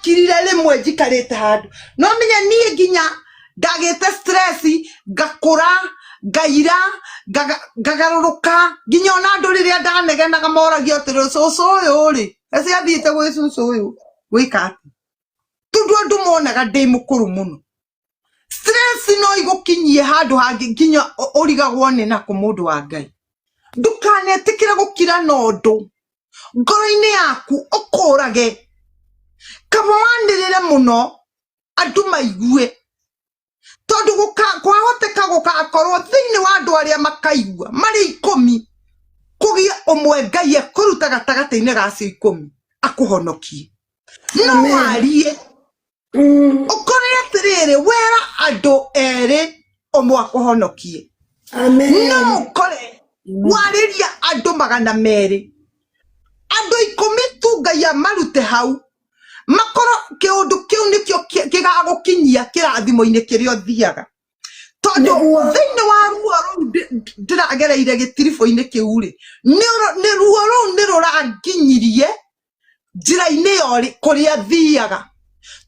Ndakirire rĩmwe njikarĩte handũ, no menye niĩ nginya ndagĩte stress, ngakũra, ngaira, ngagarũrũka, nginya ona andũ rĩrĩa ndanegenaga moragia atĩrĩ, cũcũ ũyũ rĩ, eci athiĩte gwĩ cũcũ ũyũ gwĩka atĩa? Tondũ andũ monaga ndĩ mũkũrũ mũno. Stress no igũkinyie handũ hangĩ nginya ũrigagwo nĩ nakũ mũndũ wa Ngai. Ndũkanetĩkĩre gũkira na ũndũ ngoro-inĩ yaku ũkũrage, kaba wanĩrĩre mũno andũ maigue, tondũ kwahoteka gũgakorwo thĩinĩ wa andũ arĩa makaigua marĩ 10, kũgĩe ũmwe Ngai ekũruta gatagatĩ-inĩ ga acio 10 akũhonokie. No Amen. warie ũkore atĩrĩrĩ, wera andũ erĩ ũmwe akũhonokie. Amen. No ũkore warĩria andũ 200, andũ 10 tu Ngai amarute hau, makorwo kĩũndũ kĩu nĩkĩo kĩgagũkinyia kĩrathimo-inĩ kĩrĩa ũthiaga. Tondũ thĩinĩ wa ruo rũu ndĩragereire gĩtiribũ-inĩ kĩu rĩ, nĩ ruo rũu nĩ rũranginyirie njĩra-inĩ ya kũrĩa thiaga.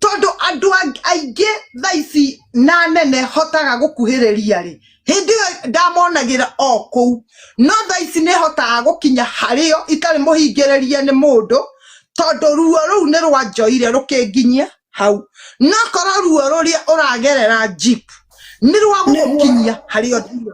Tondũ andũ aingĩ thaa ici na nene hotaga gũkuhĩrĩria rĩ, hĩndĩ ĩyo ndamonagĩra o kũu, no thaa ici nĩ hotaga gũkinya harĩo itarĩ mũhingĩrĩrie nĩ mũndũ, tondũ ruo rũu nĩ rwanjoire rũkĩnginyia hau. No korwo ruo rũrĩa ũragerera jeep nĩ rwa gũgũkinyia harĩa ũthiaga.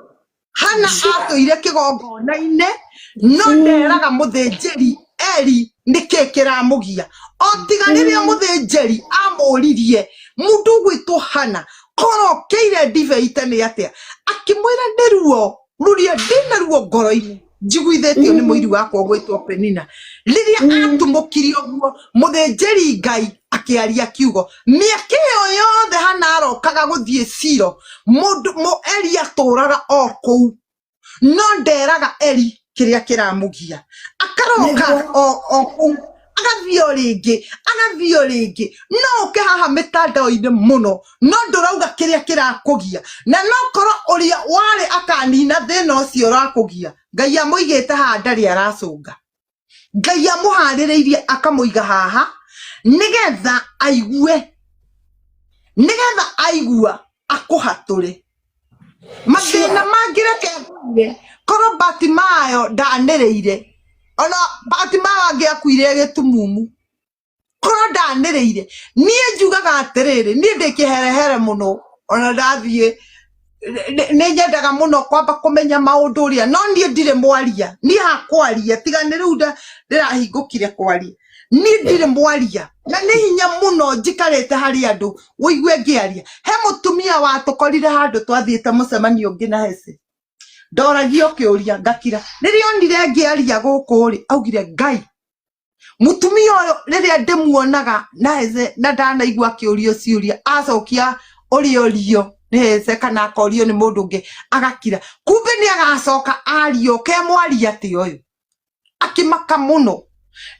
Hana atũire kĩgongona-inĩ, no nderaga mũthĩnjĩri Eli nĩkĩ kĩramũgia. O tiga rĩrĩa mũthĩnjĩri amũririe, mũndũ ũgwĩtwo Hana, korokeire ndibei tene atĩa? Akĩmwĩra nĩ ruo rũrĩa ndĩnaruo ngoro-inĩ njiguithĩtio nĩ mũiru wakwa ũgwĩtwo Penina. Rĩrĩa atumũkirie ũguo, mũthĩnjĩri Ngai akĩaria kiugo. Mĩaka ĩyo yothe Hana arokaga gũthiĩ Silo, mũndũ Eli atũraga o kũu, no nderaga Eli kĩrĩa kĩramũgia. Akaroka o kũu, agathiĩ o rĩngĩ, agathiĩ o rĩngĩ. No ũke haha mĩtandao-inĩ mũno, no ndũrauga kĩrĩa kĩrakũgia. Na no korwo ũrĩa warĩ akanina thĩna ũcio ũrakũgia, Ngai amũigĩte haha ndarĩ aracũnga. Ngai amũharĩrĩirie akamũiga haha nĩgetha aigue, nĩgetha aigua akũhatũre. Mathĩna mangĩ reke ngwĩre, korwo Bartimayo ndanĩrĩire, ona Bartimayo angĩakuire gĩtumumu, korwo ndanĩrĩire. Niĩ njugaga atĩrĩrĩ, niĩ ndĩ kĩherehere mũno, ona ndathiĩ nĩ nyendaga mũno kwamba kũmenya maũndũ ũrĩa, no niĩ ndirĩ mwaria. Niĩ hakwaria tiga nĩ rĩu ndĩrahingũkire kwaria, niĩ ndirĩ mwaria, na nĩ hinya mũno njikarĩte harĩ andũ ũigue ngĩaria. He mũtumia watũkorire handũ twathiĩte mũcemanio ũngĩ na Hece, ndoragio kĩũria ngakira. Rĩrĩa onire ngĩaria gũkũ rĩ, augire Ngai mũtumia ũyũ rĩrĩa ndĩmuonaga na Hece na ndanaigua akĩũrio ciũria, acokia ũrĩa orio nĩ Hece kana akorio nĩ mũndũ ũngĩ agakira, kumbe nĩ agacoka ario ke mwaria atĩa ũyũ, akĩmaka mũno.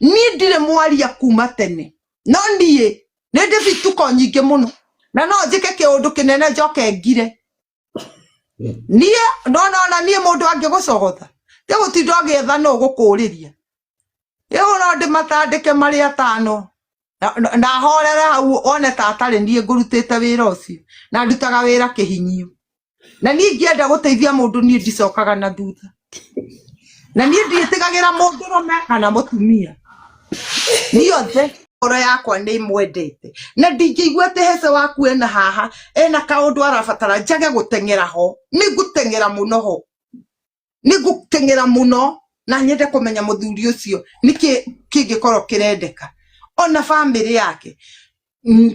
Niĩ ndirĩ mwaria kuma tene, no niĩ nĩ ndĩ bituko nyingĩ mũno, na no njĩke kĩũndũ kĩnene njoke ngire. Niĩ nona ona niĩ mũndũ angĩgũcogotha ti gũtinda ũgĩetha nũ ũgũkũrĩria, ĩyo no ndĩmatandĩke marĩ atano na horere hau one ta atarĩ niĩ ngũrutĩte wĩra ũcio, na ndutaga wĩra kĩhinyio. Na niĩ ingĩenda gũteithia mũndũ niĩ ndicokaga na thutha, na niĩ ndiĩtigagĩra mũndũrũme kana mũtumia, niĩ othe ngoro yakwa nĩ imwendete, na ndingĩigua atĩ Hece waku ena haha ena kaũndũ arabatara njage gũteng'era ho. Nĩ ngũteng'era mũno ho, nĩ ngũteng'era mũno, na nyende kũmenya mũthuri ũcio nĩkĩ kĩngĩkorwo kĩrendeka ona bamĩrĩ yake,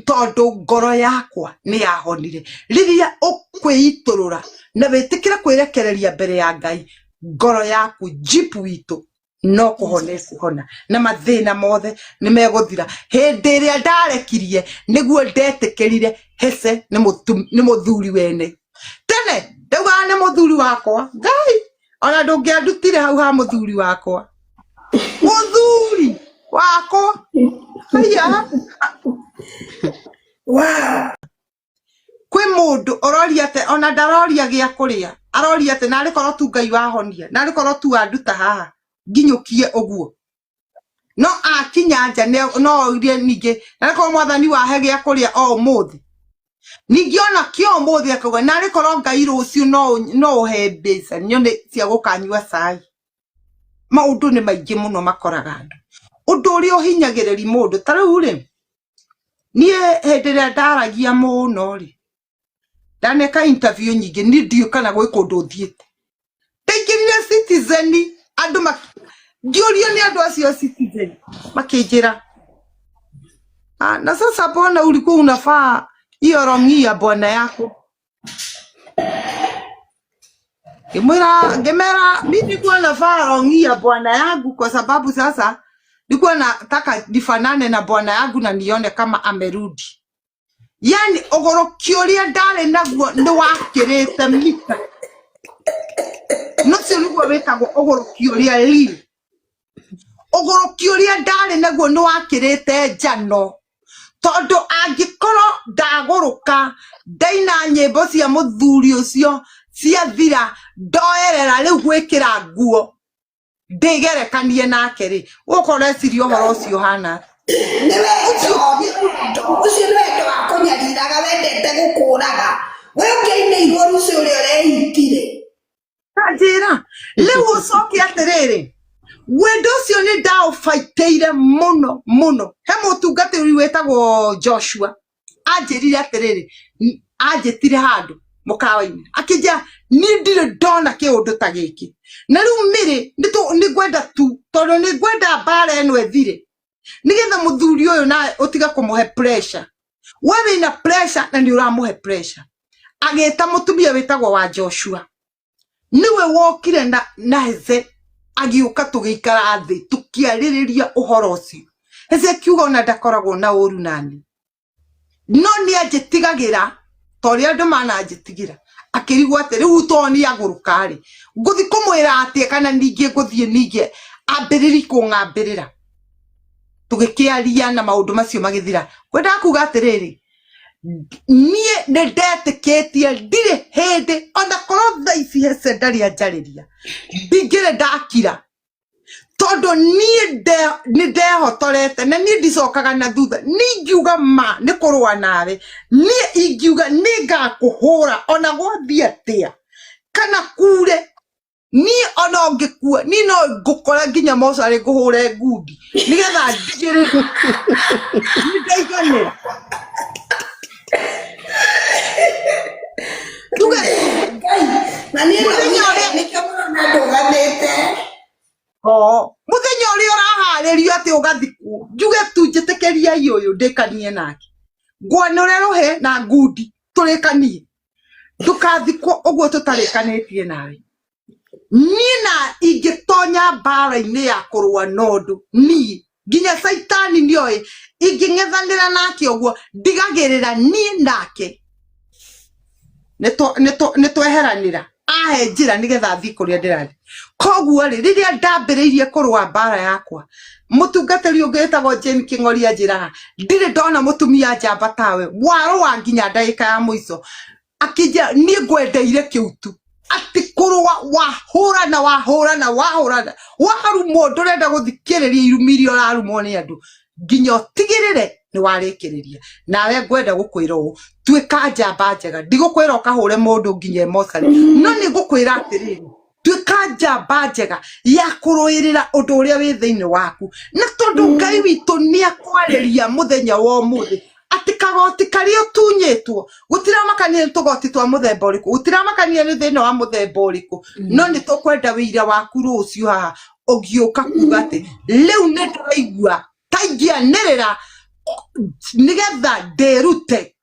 tondũ ngoro yakwa nĩ yahonire. Rĩrĩa ũkwĩitũrũra na wĩtĩkĩre kwĩrekereria mbere ya Ngai, ngoro yaku jeep witũ no kũhona ĩkũhona, na mathĩna mothe nĩ megũthira. Hĩndĩ ĩrĩa ndarekirie nĩguo ndetĩkĩrire Hece nĩ mũthuri wene. Tene ndaugaga nĩ mũthuri wakwa, Ngai ona ndũngĩandutire hau ha mũthuri wakwa, mũthuri wakwa haiya. Wow. Kwĩ mũndũ ũroria atĩ ona ndaroria gĩa kũrĩa, aroria atĩ narĩ korwo tu Ngai wahonia, narĩ korwo tu wanduta haha nginyũkie ũguo. No akinya nja no oirie ningĩ, narĩ korwo mwathani wahe gĩa kũrĩa o ũmũthĩ. Ningĩ ona kĩo ũmũthĩ akauga narĩ korwo Ngai rũciũ no ũhe mbeca nyone cia gũkanyua cai. Maũndũ nĩ maingĩ mũno makoraga andũ. Ũndũ ũrĩa ũhinyagĩrĩria mũndũ ta rĩu rĩ, niĩ hĩndĩ ĩrĩa ndaragia mũno rĩ, ndaneka interview nyingĩ, niĩ ndiũĩ kana gwĩ kũndũ thiĩte. Ndaingĩrire Citizen, andũ ngĩũrio nĩ andũ acio a Citizen makĩnjĩra, "Ah, na sasa mbona ulikuwa unafaa hiyo rongi ya bwana yako?" Ngĩmwĩra, ngĩmera mi nilikuwa nafaa rongi ya bwana yangu kwa sababu sasa nilikuwa nataka nifanane na bwana yangu na nione kama amerudi. Yani ũgũrũki ũrĩa ndarĩ naguo nĩ wakĩrĩte mita. Nocio nĩguo wĩtagwo ũgũrũki ũrĩa real. Ũgũrũki ũrĩa ndarĩ naguo nĩ wakĩrĩte njano. Tondũ angĩkorwo ndagũrũka ndaina nyĩmbo cia mũthuri ũcio ciathira ndoerera rĩu gwĩkĩra nguo ndĩgerekanie nake rĩ, ũgũkorwo ũreciria ũhoro ũcio ũhana atĩa? Nĩ wendo, ũcio nĩ wendo wa kũnyariraga, wendete gũkũraga. We ũngĩainĩirwo Lucy ũrĩa ũrehitire. Ta njĩra, rĩu ũcoke atĩrĩrĩ, wendo ũcio nĩ ndaũbaitĩire mũno mũno. He mũtungatĩri wĩtagwo Joshua anjĩrire atĩrĩrĩ, anjĩtire handũ mũkawa-inĩ akĩnjĩra niĩ ndirĩ ndona kĩũndũ ta gĩkĩ, na rĩu Mĩrĩ nĩ ngwenda tu, tondũ nĩ ngwenda mbara ĩno ĩthire nĩgetha mũthuri ũyũ nawe ũtige kũmũhe pressure. We wĩna pressure na nĩ ũramũhe pressure. Agĩta mũtumia wĩtagwo wa Joshua, nĩwe wokire na Heze agĩũka tũgĩikara thĩ tũkĩarĩrĩria ũhoro ũcio. Heze akiuga ona ndakoragwo na ũru nani, no nĩ anjĩtigagĩra ta ũrĩa andũ mananjĩtigĩra. Akĩrigwo atĩ rĩu to nĩ agũrũka rĩ, ngũthiĩ kũmwĩra atĩa, kana ningĩ ngũthiĩ ningĩ ambĩrĩri kũng'ambĩrĩra. Tũgĩkĩaria na maũndũ macio magĩthira. Ngwendaga kuga atĩrĩrĩ, niĩ nĩ ndetĩkĩtie ndirĩ hĩndĩ ona korwo thaa ici Heze ndarĩ anjarĩria, ndingĩrĩ ndakira, tondũ niĩ nĩ ndehotorete na niĩ ndicokaga na thutha. Niĩ ingiuga ma nĩ kũrũa nawe, niĩ ingiuga nĩ ngakũhũra ona gwathiĩ atĩa kana kure, niĩ ona ũngĩkua niĩ no ngũkora nginya mocarĩ ngũhũre ngundi nĩgetha ndigĩrĩre nĩ ndaiganĩra. Tuge Ngai, na niĩ mũthenya ũrĩa nĩkĩo mũrona ndũgamĩte. Mũthenya ũrĩa ũraharĩrio atĩ ũgathikwo, njuge tu njĩtĩkĩriai ũyũ ndĩkanie nake, ngwanũre rũhĩ na ngundi tũrĩkanie, ndũkathikwo ũguo tũtarĩkanĩtie nawe. Niĩ na ingĩtonya mbara-inĩ ya kũrũa na ũndũ, niĩ nginya caitani nĩoĩ ingĩng'ethanĩra nake ũguo, ndigagĩrĩra niĩ nake nĩtweheranĩra, ahe njĩra nĩgetha thiĩ kũrĩa ndĩrathiĩ. Koguo rĩ, rĩrĩa ndambĩrĩirie kũrũa mbara yakwa, mũtungatĩri ũngĩ wĩtagwo Jane Kĩng'ori anjĩraga ndirĩ ndona mũtumia njamba tawe, warũa nginya ndagĩka ya mũico. Akĩnjĩra niĩ ngwendeire kĩu tu, atĩ kũrũa wahũrana wahũrana wahũrana warumwo, ndũrenda gũthikĩrĩria irumi iria ũrarumwo nĩ andũ nginya ũtigĩrĩre nĩ warĩkĩrĩria. Nawe ngwenda gũkwĩra ũũ, tuĩka njamba njega. Ndigũkwĩra ũkahũre mũndũ nginya emocarĩ, no nĩ ngũkwĩra atĩrĩrĩ, tuĩka njamba njega ya kũrũĩrĩra ũndũ ũrĩa wĩ thĩinĩ waku, na tondũ Ngai witũ nĩ akwarĩria mũthenya wa ũmũthĩ atĩ kagoti karĩa ũtunyĩtwo, gũtiramakania nĩ tũgoti twa mũthemba ũrĩkũ, gũtiramakania nĩ thĩna wa mũthemba ũrĩkũ, no nĩ tũkwenda wĩira waku rũciũ haha ũgĩũka kuga atĩ rĩu nĩ ndĩraigua ta ingĩanĩrĩra nĩgetha ndĩrute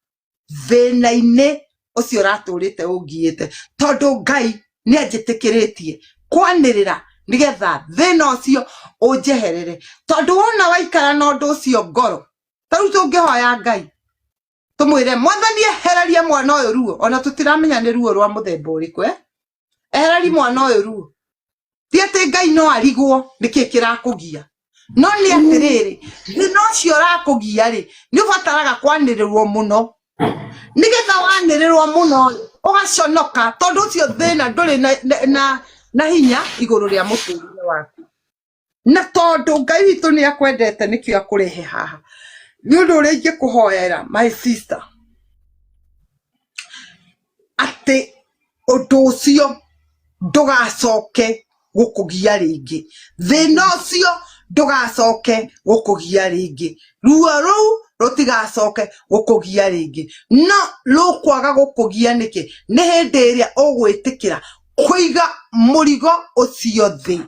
thĩna-inĩ ũcio ũratũrĩte ũngiĩte, tondũ Ngai nĩ anjĩtĩkĩrĩtie kwanĩrĩra nĩgetha thĩna ũcio ũnjeherere. Tondũ wona waikara na ũndũ ũcio ngoro, ta rĩu tũngĩhoya Ngai tũmwĩre mwathani ehererie mwana ũyũ ruo, ona tũtiramenya nĩ ruo rwa mũthemba ũrĩkũ, ehererie mwana ũyũ ruo. Ti atĩ Ngai no arigwo nĩkĩ kĩrakũgia, no nĩ atĩrĩrĩ, thĩna ũcio ũrakũgia rĩ, nĩ ũbataraga kwanĩrĩrwo mũno, nĩgetha wanĩrĩrwo mũno rĩ, ũgaconoka, tondũ ũcio thĩna ndũrĩ na hinya igũrũ rĩa mũtũrĩre waku. Na tondũ Ngai witũ nĩ akwendete nĩkĩo akũrehe haha. Nĩ ũndũ ũrĩa ingĩkũhoera my sister, atĩ ũndũ ũcio ndũgacoke gũkũgia rĩngĩ. Thĩna ũcio ndũgacoke gũkũgia rĩngĩ. Ruo rũu rũtigacoke gũkũgia rĩngĩ. No rũkwaga gũkũgia nĩkĩ? Nĩ hĩndĩ ĩrĩa ũgwĩtĩkĩra kũiga mũrigo ũcio thĩ.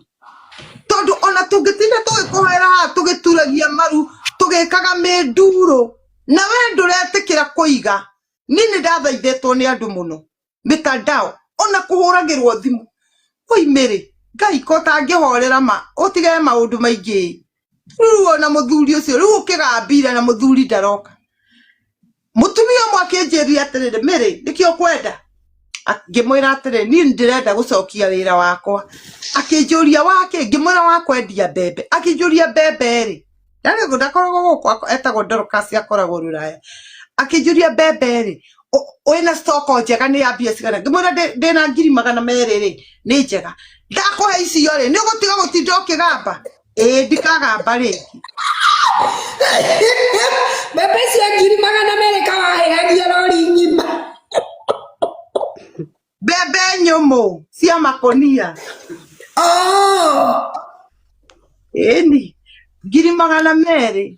Tondũ ona tũngĩtinda tũgĩkũhoera haha tũgĩturagia maru tũgĩkaga mĩnduro na we ndũretĩkĩra kũiga. Niĩ nĩ ndathaithĩtwo nĩ andũ mũno mitandao ona kũhũragĩrwo thimũ. Oi Mary, Ngai ko ũtangĩhorera ma ũtige maũndũ maingĩ. Rĩu ona mũthuri ũcio rĩu ũkĩgambira na mũthuri ndaroka. Mũtumia ũmwe akĩnjĩria atĩrĩrĩ, Mary nĩkĩ ũkwenda? Ngĩmwĩra atĩrĩrĩ, niĩ ndĩrenda gũcokia wĩra wakwa. Akĩnjũria wakĩ? Ngĩmwĩra wa kwendia mbembe. Akĩnjũria mbembe rĩ, ndarĩ ndakoragwo gũkũ etagwo Dorcas akoragwo Rũraya. Akĩnjũria mbembe rĩ, wĩna stock njega nĩ ya mbia cigana? Ngĩmwĩra ndĩna 200,000 rĩ, nĩ njega. Ndakũhe icio rĩ, nĩ ũgũtiga gũtinda ũkĩgamba? Ĩĩ ndikagamba rĩngĩ. Mbembe cia 200,000 kawahĩragia rori ng'ima. Mbembe nyũmũ cia makũnia. Oh. Ĩni 200,000.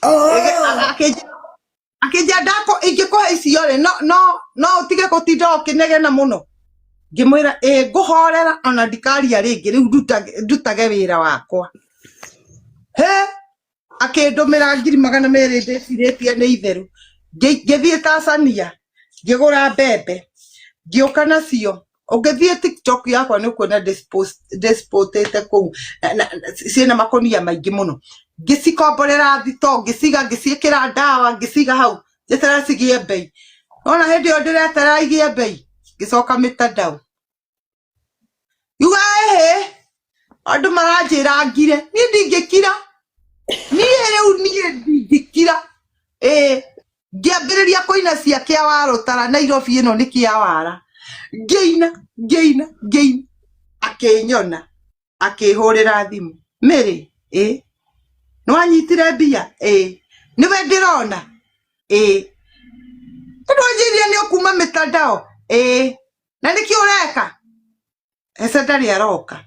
Oh. Akĩnjĩra ndakũ ingĩkũhe icio rĩ no no no ũtige gũtinda ũkĩnegena mũno. Ngĩmwĩra ĩ ngũhorera ona ndikaria rĩngĩ rĩu ndutage wĩra wakwa. He akĩndũmĩra 200,000 ndĩcirĩtie nĩ itheru. Ngĩthiĩ Tanzania ngĩgũra mbembe ngĩũka nacio. Ũngĩthiĩ TikTok yakwa nĩ ũkuona ndĩcipostĩte kũu ciĩna makũnia maingĩ mũno. Ngĩcikomborera thito ngĩciga ngĩciĩkĩra ndawa ngĩciga hau njeterera cigĩe mbei. Nona hĩndĩ ĩyo ndĩreterera igĩe mbei ngĩcoka mitandao. Yuga ĩhĩ andũ maranjĩra ngire niĩ ndingĩkira niĩ rĩu niĩ ndingĩkira. Ĩĩ ngĩambĩrĩria kũina cia kĩawarũtara Nairobi ĩno nĩ kĩawara. Ngĩina ngĩina ngĩina akĩnyona akĩhũrĩra thimũ. Mary ĩ nĩwanyitire mbia? Ĩ nĩwe ndĩrona? Ĩ nĩwanjĩrire nĩ ũkuma mitandao? Ĩ na nĩkĩ ũreka? Hece ndarĩ aroka.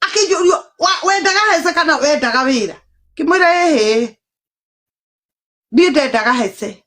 Akĩnjũria wendaga hece kana wendaga wĩra? Ngĩmwĩra ĩhĩ niĩ ndendaga hece.